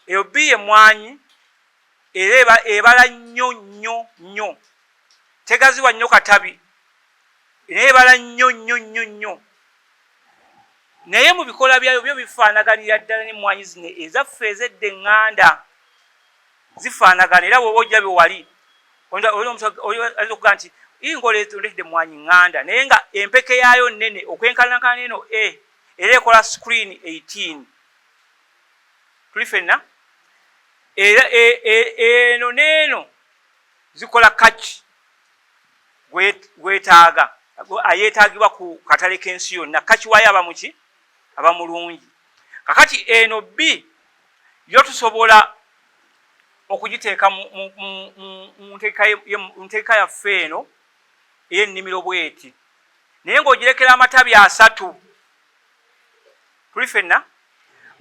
Eyo B emmwanyi era ebala nnyo nnyo nnyo, tegaziwa nnyo katabi, naye ebala nnyo nnyo nnyo nnyo. Naye mu bikola byayo byo bifaanaganira ddala n'emmwanyi zino ezaffe ez'edda eŋŋanda, zifaanagana. Era bw'oba ojja wali oyinza okugaa nti ngoleetedde emmwanyi ŋŋanda, naye nga empeke yaayo nnene okwenkanankana eno A, era ekola screen 18. Tuli ffenna? Era eno n'eno zikola kaki gwetaaga ayeetaagibwa ku katale k'ensi yonna. Kaki waayo aba muki, aba mulungi. Kakati eno B yo tusobola okugiteeka mu ntegeka yaffe eno ey'ennimiro bweti, naye ng'ogirekera amatabi 3. Tuli ffenna?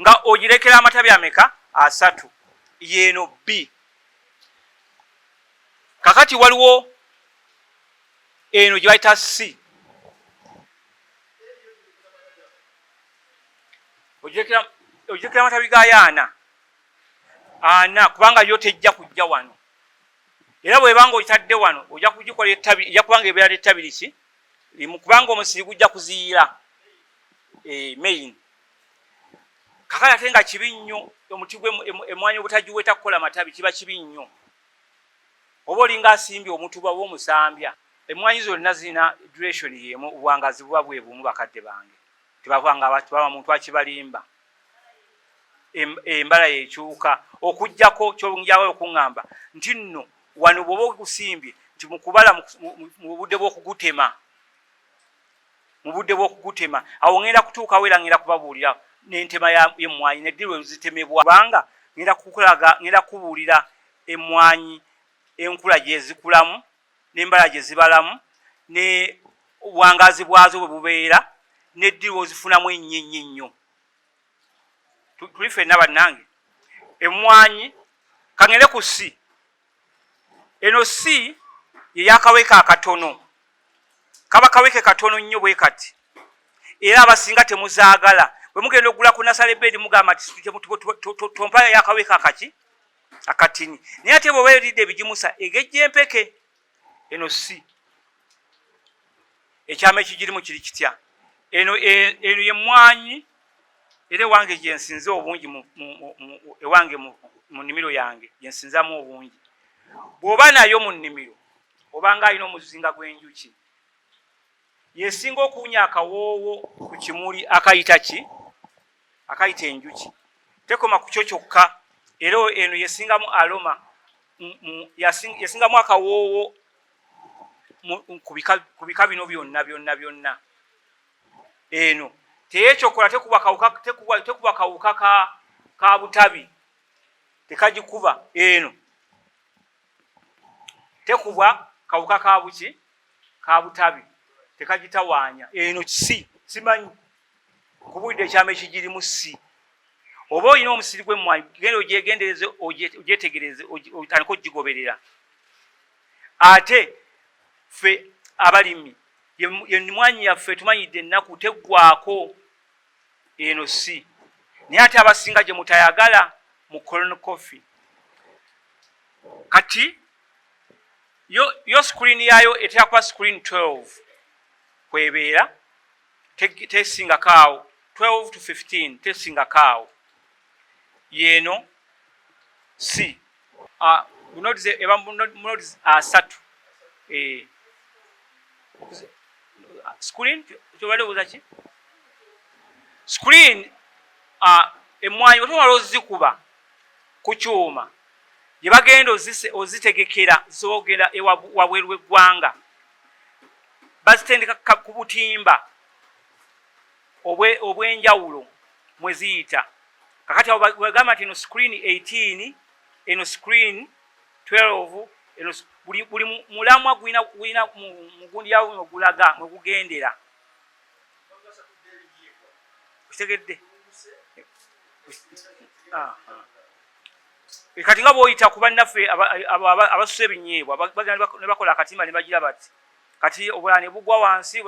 Nga ogirekera amatabi ameka? 3. Yeeno B. Kakati waliwo eno gye bayita C. Ogirekera amatabi gayo 4 4, kubanga yo tejja kujja wano. Era bw'ebanga ogitadde wano, ojja kugikola ettabi, ejja kubanga ebeera n'ettabi liki limu, kubanga omusiri gujja kuziyiira main. Kakati ate nga kibi nnyo omuti gwe emmwanyi obutagiweta kukola matabi, kiba kibi nnyo. Oba olinga asimbye omutuba oba omusambya. Emmwanyi zonna zirina duration y'emu, obuwangazi buba bwe bumu. Bakadde bange, tebavanga tebaba muntu akibalimba. Embala yekyuka, okugjako kyonjawulo okuŋŋamba nti nno wano bw'oba ogusimbye nti mukubala mu budde bw'okugutema, mu budde bw'okugutema awo ŋŋenda kutuukawo, era ŋŋenda kubabuulira n'entema y'emmwanyi neddi lwe zitemebwa, kubanga ŋŋenda kukulaga, ŋŋenda kukubuulira emmwanyi enkula gye zikulamu n'embala gye zibalamu ne obuwangaazi bwazo bwe bubeera neddi lw'ozifunamu ennyo ennyo ennyo. Tuli ffenna, bannange? Emmwanyi kaŋŋende ku C. Eno C ye yakaweke akatono, kaba kaweke katono nnyo bwe kati, era abasinga temuzaagala. Bwe mugenda okugula ku nursery bed, mugamba nti tompa yakaweke akaki akatini. Naye ate bw'oba eridde ebigimusa, egejja empeke. Eno C, ekyama ekigirimu kiri kitya? Eno yemmwanyi era ewange gyensinze obungi, ewange mu nnimiro yange gyensinzamu obungi. Bw'oba nayo mu nnimiro, obanga alina omuzinga gw'enjuki. Yesinga okuwunya akawoowo ku kimuli akayita ki, akayita enjuki. Tekoma ku kyo kyokka, era eno yesingamu aroma, yesingamu akawoowo ku bika bino byonna byonna byonna. Eno teyekyokola, tekuba kawuka, tekuba kawuka ka butabi, tekagikuba. Eno tekubwa kawuka ka buki, ka butabi, tekagitawaanya. Eno si simanyi kubulidde ekyama ekigirimu. Si oba olina omusiri gw'emmwanyi, genda ogyegendereze, ogyetegereze, otandike ogigoberera. Ate ffe abalimi, yemmwanyi yaffe tumanyidde ennaku teggwako. Eno si, naye ate abasinga gye mutayagala mu Colonel Coffee. Kati yo screen yayo etera kuba screen 12 kwebeera, tesingako awo, 12 to 15, tesingako awo. Yeeno C. Nodes eba nodes 30. Screen kyobadde obuuza ki? Screen, emmwanyi bwetumala ozikuba ku kyuma gye bagenda ozitegekera zisobola okugenda wabweru w'eggwanga, bazitendeka ku butimba obw'enjawulo mwe ziyita. Kakati awo bagamba nti eno screen 18, eno screen 12, eno buli mulamwa gulina mugundi yawo mwegulaga mwegugendera. Okitegedde? Kati nga bw'oyita ku bannaffe abasusa ebinyeebwa, bagenda ne bakola akatimba ne bagira bati, kati obulala ne bugwa wansi.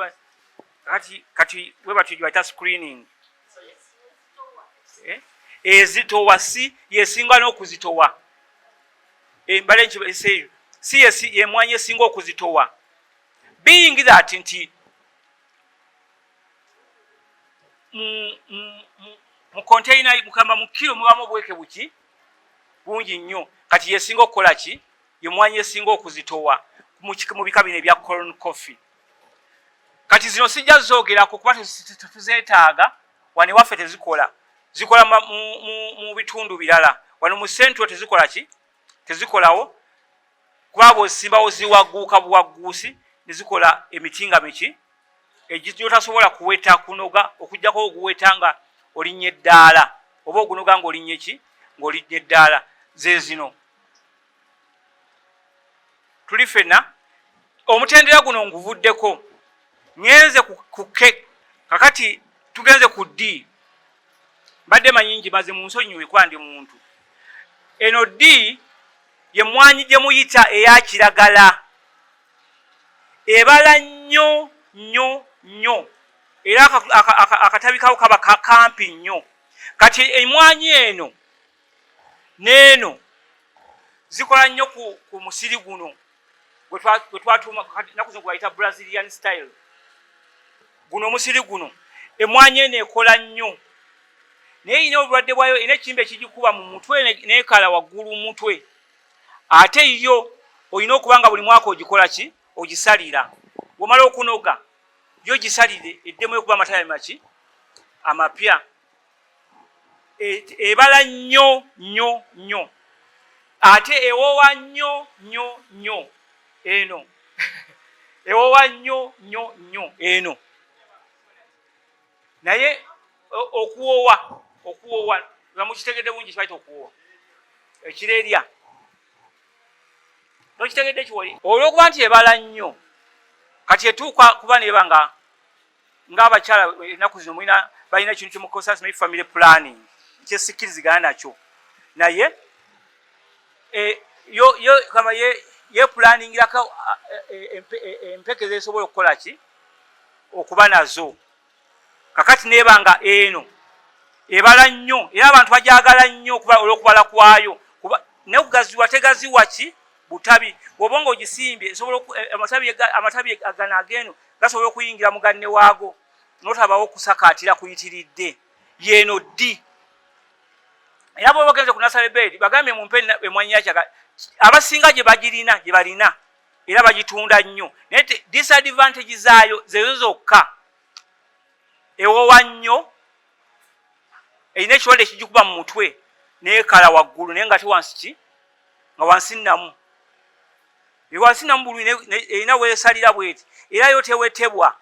Kati bwe batyo gye bayita screening. Ezitowa si yesinga n'okuzitowa. Embala eyo si yemwanyi esinga okuzitowa, being that nti mu container, mukamba mu kiro mubamu obuweke buki bungi nnyo. Kati yesinga okukola ki? Yemwanyi esinga okuzitowa mu bika bino ebya corn coffee. Kati zino sijja zoogerako kuba tetuzeetaaga wano ewaffe, tezikola. Zikola mu bitundu birala. Wano mu central tezikola ki, tezikolawo, kuba bw'osimbawo ziwagguuka buwagguusi ne zikola emiti nga miki egyotasobola kuweta kunoga, okuggyako oguweta nga olinnya eddaala oba ogunoga ng'olinnya ki, ng'olinnya eddaala. Ze zino. Tuli ffenna? Omutendera guno nguvuddeko, ŋŋenze ku K. Kakati tugenze ku D. Mbadde manyi ngimaze, mu nsonyiwe kuba ndi muntu. Eno D ye mmwanyi gye muyita eya kiragala. Ebala nnyo nnyo nnyo, era akatabi kawo kaba kampi nnyo. Kati emmwanyi eno n'eno zikola nnyo ku musiri guno gwe twatuuma naku zino gwe bayita Brazilian style. Guno omusiri guno, emmwanyi eno ekola nnyo, naye erina obulwadde bwayo. Erina ekimba ekigikuba mu mutwe neekala waggulu mu mutwe. Ate yo olina okuba nga buli mwaka ogikola ki? Ogisalira. Bw'omala okunoga, yo gisalire eddemu ekuba amatabi maki amapya. Ebala nnyo nnyo nnyo, ate ewoowa nnyo nnyo nnyo. Eno ewoowa nnyo nnyo nnyo eno, naye okuwoowa nga mukitegedde bulungi kibaita okuwoowa ekirerya, tokitegedde kiwoli. Olwokuba nti ebala nnyo, kati etuuka kuba neba nga ng'abakyala ennaku zino mulina balina ekintu kyemukozesa simanyi family planning, kyesikkirizigana nakyo, naye yo kama ye yeplaningirako empeke zesobola okukola ki, okuba nazo. Kakati neeba nga eno ebala nnyo, era abantu bagyagala nnyo olw'okubala kwayo, naye okugaziwa tegaziwa ki butabi. Bw'oba nga ogisimbye, esobola amatabi gano ag'eno gasobola okuyingira mu ganne waago notabawo okusakaatira kuyitiridde. Yeeno ddi era bwoba ogenze ku nursery bed, bagambye mumpe emwanyi yakyaga, abasinga gye bagirina, gye balina, era bagitunda nnyo, naye disadvantage zaayo zezo zokka: ewowa nnyo, erina ekirwadde ekigikuba mu mutwe neekala waggulu, naye nga te wansi ki, nga wansi namu, wansi namu bulungi, erina weesalira bweti, era yo tewetebwa.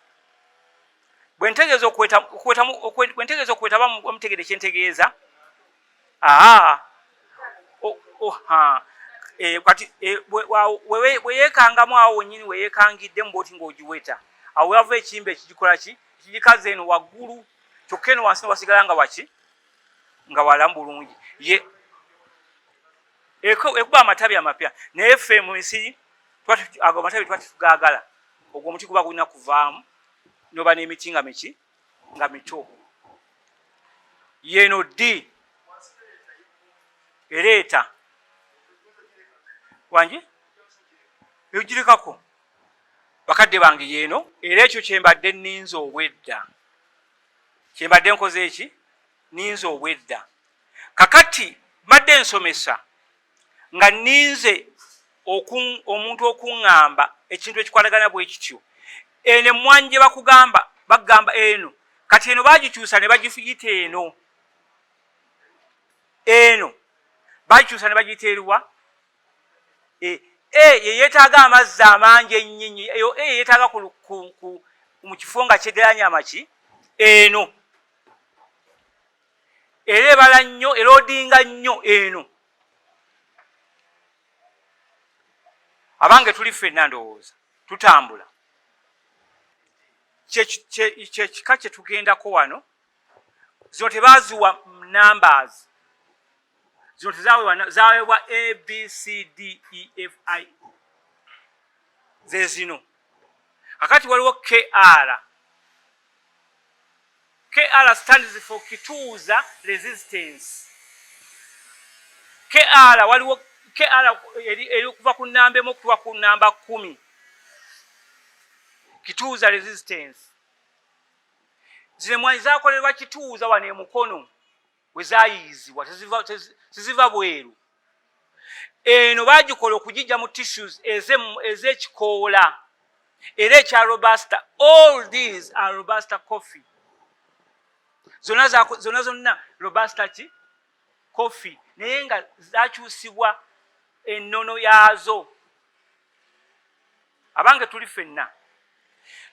Bwentegeeza okuweta bamutegedde kyentegeeza. Aa, kati bwe yeekangamu awo wennyini weyeekangiddemu bwoti ng'ogiweta, awo wava ekimba ekigikola ki, ekigikaza eno waggulu, kyokka eno wansi newasigala nga waki, nga walamu bulungi. Ye ekuba amatabi amapya, naye ffe mu misiri ago amatabi tuba tetugaagala. Ogwo omuti guba gulina kuvaamu noba n'emiti nga miki, nga mito. Yeno ddi ereeta wangi egirekako bakadde bange. Yeeno era ekyo kyembadde nninza obwedda, kyembadde nkoze eki ninza obwedda. Kakati mbadde nsomesa nga nninze omuntu okuŋŋamba ekintu ekikwatagana bwe kityo. Eno emmwanyi gye bakugamba, bagamba eno, kati eno bagikyusa ne bagiyita eno. Eno bagikyusa ne bagiyita eruwa? E ye yeetaaga amazzi amangi ennyo. Eyo e yeetaaga mu kifo nga kyegeranya amaki. Eno era ebala nnyo, erodinga nnyo eno. Abange, tuli ffenna? Ndowooza tutambula. Kyekika kye tugendako wano. Zino tebaziwa numbers, zino tezaweebwa, zaweebwa A, B, C, D, E, F, I, ze zino. Kakati waliwo KR. KR stands for Kituuza resistance. KR, waliwo KR eri okuva ku nnamba 1 okutuuka ku nnamba 10. Kituuza resistance. Zino emwanyi zakolerwa Kituuza wano emukono we zaayiyizibwa, teziva bweru. Eno bagikola okugijja mu tissues ez'ekikoola era ekya Robusta. All these are Robusta coffee, zonna zonna zonna Robusta ki coffee, naye nga zakyusibwa ennono yaazo. Abange, tuli ffenna?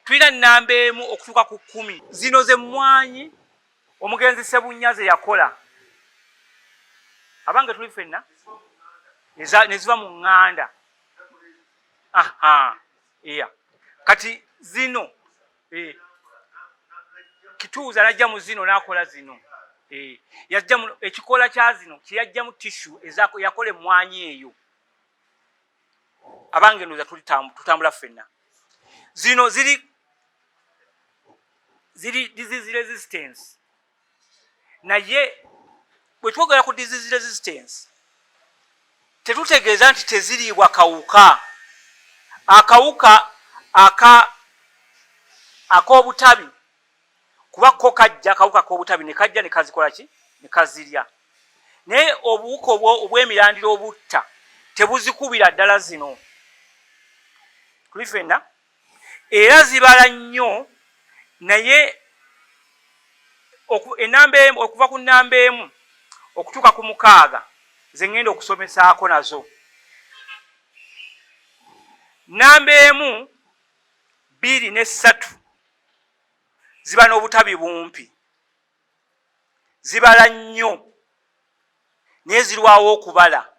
Tulina nnamba 1 okutuuka ku 10. Zino ze mmwanyi omugenzi Sebunnya ze yakola. Abange, tuli ffenna? Ne ziva mu ŋŋanda. Aha, iya. Kati zino Kituuza najja mu zino n'akola zino. Yajja ekikola kya zino kyeyajjamu tissue yakola emmwanyi eyo. Abange, ndowooza tutambula ffenna. Zino ziri disease resistance, naye bwe twogera ku disease resistance tetutegeeza nti teziriibwa kawuka. Akawuka aka ak'obutabi kuba ko kajja, akawuka k'obutabi ne kajja ne kazikola ki, ne kazirya, naye obuwuka obw'emirandira obutta tebuzikubira ddala. Zino tuli ffenna? Era zibala nnyo, naye enamba 1, okuva ku nnamba 1 okutuuka ku 6 ze ŋŋenda okusomesaako nazo. Namba 1, 2 ne 3 ziba n'obutabi bumpi, zibala nnyo naye zirwawo okubala.